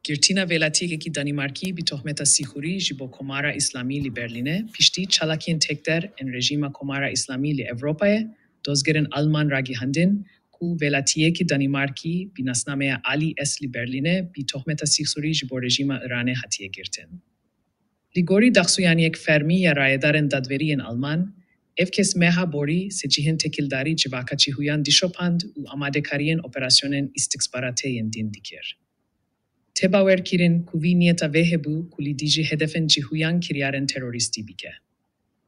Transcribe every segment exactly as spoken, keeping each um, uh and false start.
Girtina welatiyekî Danîmarkî bi tohmeta sîxurî ji bo Komara Îslamî li Berlînê, piştî çalakiyên tekder ên rejîma Komara Îslamî li Ewropayê, dozgerên Alman ragihandin ku welatiyekî Danîmarkî bi nasnameya Alî S li Berlînê bi tohmeta sîxurî ji bo rejîma Îranê hatiye girtin. Li gorî daxuyaniyek fermî ya rayedarên dadwerî yên Alman, ev kes meha borî sê cihên tekildarî civaka cihûyan dişopand û amadekariyên operasyonên îstixbaratê yên din dikir. Tê bawerkirin ku vî niyeta wê hebû ku li dijî hedefên cihûyan kiryarên terorîstî bike.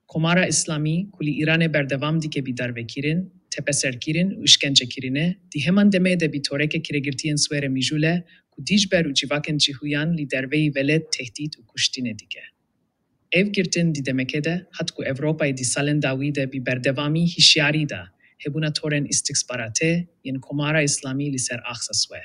Komara Îslamî ku li Îranê berdewam dike bi darvekirin, tepeserkirin û îşkencekirinê, di heman demê de bi toreke kiregirtiyên siwêrê mijûl e ku dijber û civakên cihûyan li derveyî welêt tehdît û kuştinê dike. Ev girtin di demekê de hat ku Ewropayê di salên dawî de bi berdewamî hişyarî da hebûna torên îstixbaratê yên Komara Îslamî li ser axa siwê.